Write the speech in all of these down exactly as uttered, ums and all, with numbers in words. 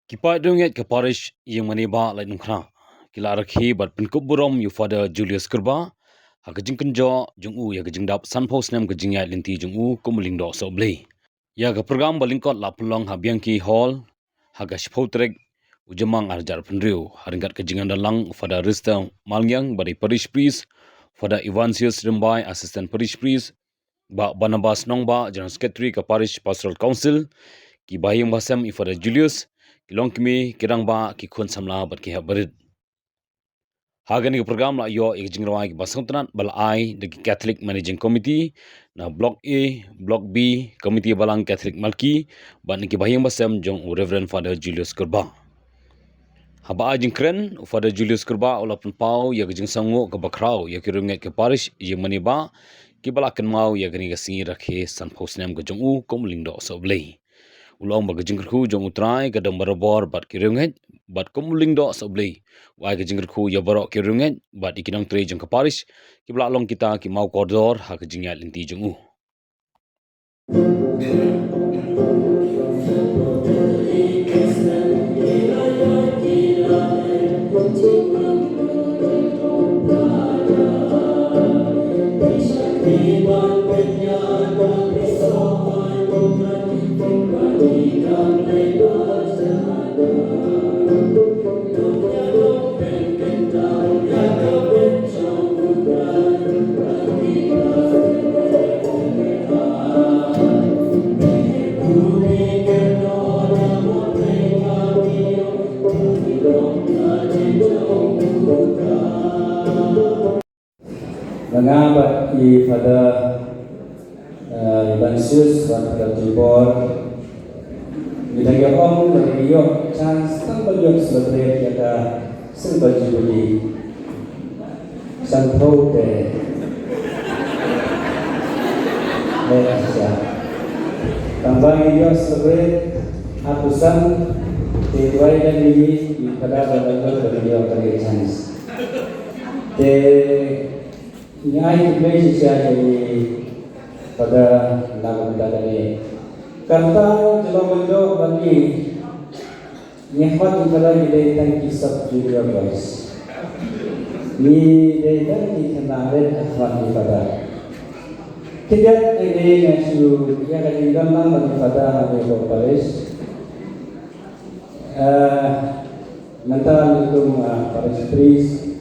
Ki paid riewngeit ka parish Ïingmane Bah Laitumkhrah ki la rakhe bad pynkup burom ïa u Father Julius Kurbah ha ka jingkynjoh jong u ïa ka jingdap sanphew snem ka jingïaid lynti jong u kum u lyngdoh sohblei. Ïa ka program ba lyngkot la pynlong ha Bianchi Hall ha ka shiphew tarik u Jymmang arhajar arphew hynriew ha ryngkat ka jingïadonlang u Father Rister Malngiang bad i parish priest, Father Evansius Rymbai, assistant parish priest, Bah Barnabas Nongbah, General Secretary ka Parish Pastoral Council, ki bahaïing bahasem i Father Julius, ki longkmie, ki rangbah, ki khun samla bad ki hep barit. Ha kane ka program la ïoh ïa ka jingrwai kaba sngewtynnat ba la ai da ki Catholic Managing Committee na Block A, Block B, Committee Balang Catholic Malki bad na ki bahaïing bahasem jong u Reverend Father Julius Kurbah. Haba ai jingkren, u Father Julius Kurbah u la pynpaw ïa ka jingsngewnguh kaba khraw ïa ki riewngeit ka parish Ïingmane Bah kiba la kynmaw ïa kane ka sngi rakhe sanphew snem ka jong u kum u lyngdoh sohblei. U la ong ba ka jingkyrkhu jong U Trai ka don barabor bad ki riewngeit bad kum u lyngdoh sohblei u ai ka jingkyrkhu ïa baroh ki riewngeit bad ïa ki nongtrei jong ka parish kiba la long kita ki maw kordor ha ka jingïaid lynti jong u. Nga bad i Father, eh, Evansius bad Father Tibor, ngi dang ïa ong ba ngi ïoh chance tang ban ïoh celebrate ïa ka Silver Jubilee. San phew te. Eh, acha. Tang ba ngi ïoh celebrate ha phew san te duwai da ngi, i Father ba ngi ïoh, ba ngi ïoh ka chance. Te ngi ai khublei shisha ïa i Father na ka bynta kane. Kata jylliew mynta ba ngi, ngi khmat i Father ngi dei tang ki sub junior boys. Ngi dei tang ki khynnah rit ha khmat i Father. Khyndiat ngi dei nga shu ïa ka jingdon lang bad i Father ha ka parish. Eh, mynta ngi kum, ah, parish priest,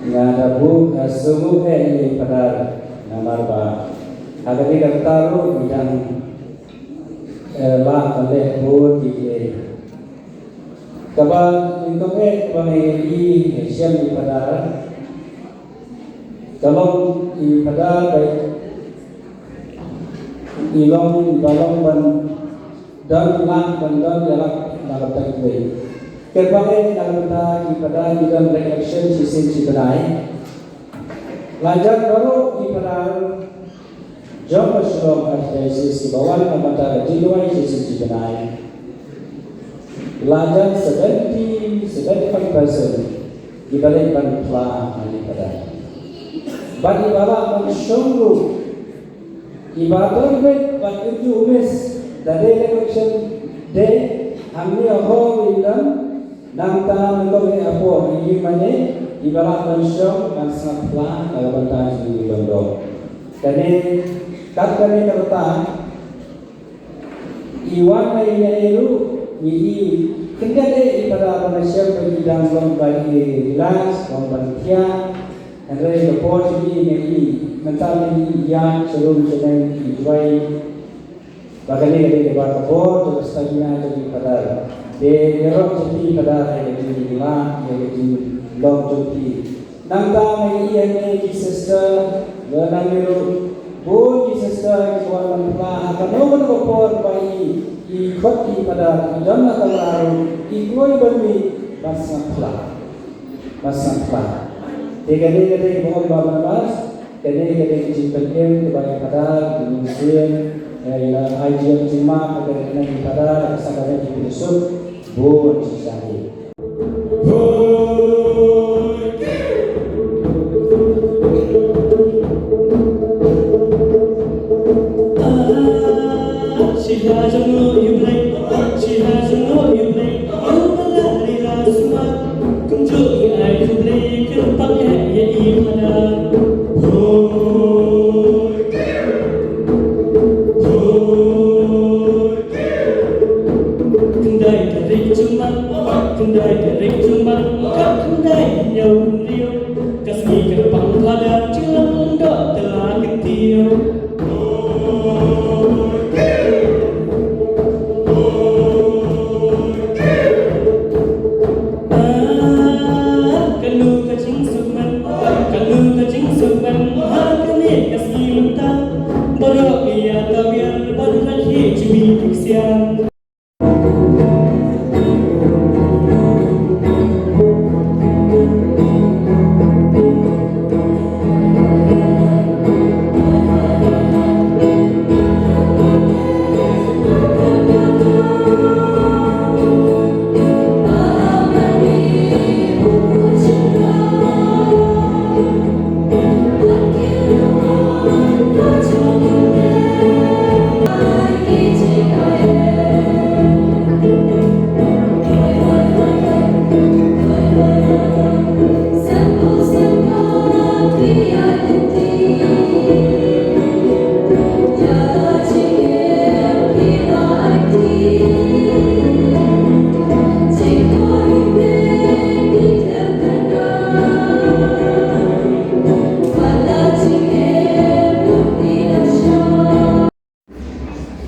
nga da buh, eh, sngewbha ïa i Father namar ba ha kane ka rta ruh ngi dang, eh, lah ban leh bun ki ei. Kaba nyngkong eh kaba ngi ïohi shem i Father, ka long i Father ba i long ba long ban don lah ban don ïalap na ka bynta ki briew. Katba eh na ka bynta ki Father ki don re-election shisien shi bnai. La jan baroh ki Father jong ka Shillong Archdiocese kiba wan na ka bynta ka jingduwai shisien shi bnai. La jan seventy, seventy-five percent kiba leit ban phla ha i Father. Bad iba lah ban shong ruh iba don beit bad im ju miss da dei election day, hangne ha hall i don, nangta nangta ha por i mane iba lah ban shong ban sngap phla na ka bynta jong i don dor. Kane, kat kane ka rta i wan na i na i ruh ngi i khyndiat eh i Father ba nga shem ba i dang long ba i relax, long ba i thiah. Hynrei ka por jong i nga i mynta ngi ïaid sha rum sha neng i duwai. Ba kane ka dei kaba ka bor jong ka stamina jong i Father. Te ïaroh jong i Father ïa ka jingïaid ïa ka jinglong jong i. Nangta nga i ïa ngi ki sister, lane ngi ruh bun ki sister ki wan ban phla ha kano kano ka por ba i, i khot i Father, i don na kamra ruh, i kloi ban mih ban sngap phla. Ba sngap phla. Te kane ka dei ka bor ba Barnabas, kane ka dei ka jingpynim kaba i Father, i Mynsiem, eh, i la ai jingmap, kane ka dei i Father, ka sa ka dei ka jingpynsuk bun shisha hi. Jingmang, oh, khyndai tarik jingmang, oh, khyndai hynñiew hynriew. Ka sngi kyrpang phadar jinglang lyngdoh tela kyntiew. Ah, kano ka jingsuk man, kano ka jingsuk man, ha kane ka sngi mynta. Baroh ki ïa tawiar bad ha ki jingmih ki ksiang.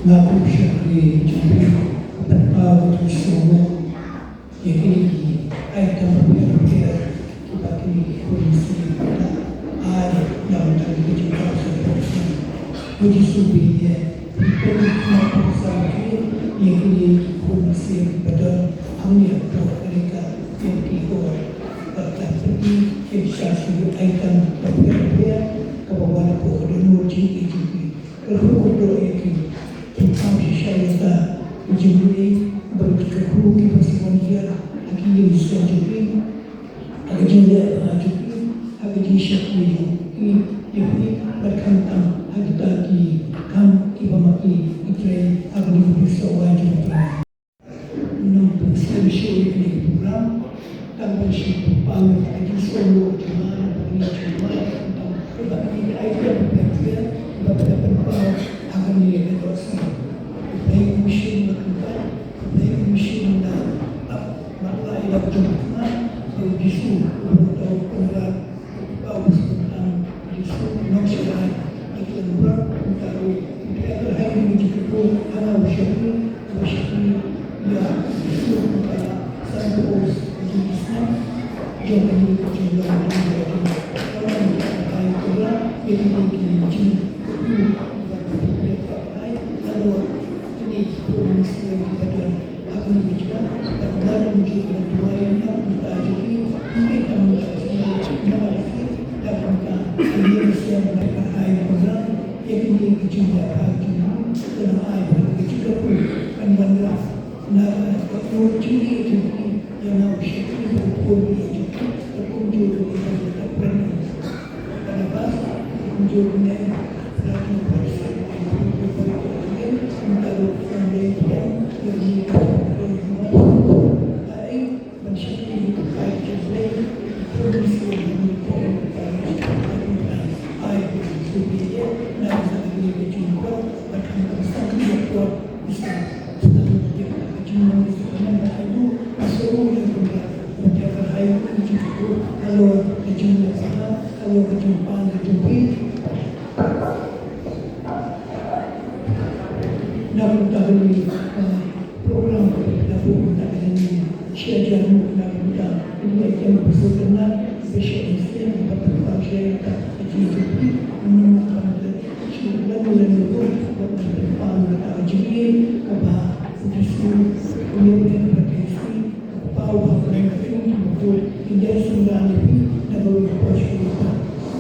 Nga kum shakri jong phi, pynpaw ïa ki sngewbha ïa kine ki item bapher bapher kiba kine ki khun mynsiem ki la ai na bynta ka jingpynpaw sha ki. Ko Jisu, phi ïa pynpaw ïa kine ki khun mynsiem kiba don hangne hapoh ka ri ka pynpaw ïa ki hor. Bad la pynpaw ïa ki sha ki item bapher bapher kaba wan hapoh ka dohnud jingïeit jong phi. Kyrkhu kyrdoh ïa ki, pynpaw shisha ïa ka jingmut, bad kyrkhu kiba sngewsih ha ki ïing ki sem jong ki, ha ka jingleh bha jong ki, ha ka jingshakri jong ki ïa phi, bad khamtam ha kita ki kam kiba ma ki ki trei ha ka liang jong ka sawai jong ki. Nongpynshlur shuh ïa kane ka program, tang ban shu pynpaw ïa ka jingsngewsih jong nga, nongpynshlur jong nga, tang ban ïa ka idea ban pynpaw, ban pynpaw ha kane ka dohsngi. Khublei kum shu na kynta, khublei kum shu na ap, mat lai ïa ka jong nga, ba u Jisu u ba u dei u Kynrad. Program ka la buh na ka liang shi hajar ngut na ka bynta ïa ki kem pynshai kynrad, pynshai mynsiem, pynshai ka jingïeit, mynta ka shu lem lem ruh bad pynpaw ïa ka jingïeit kaba u Jisu u ïa pynpaw ïa ka jingïeit. Pau ha ka ring ka ring ki mukul ki dei sumra ne pi na ka ring ka por shi ka por.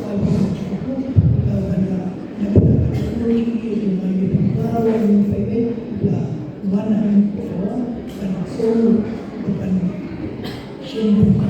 Ai pi ki mukul ka ban ra na ka ring ka ring ki mukul ki dei sumra ne pi na ka ring ka ring ki mukul. Wan ha ring ka ring kan so kan shin.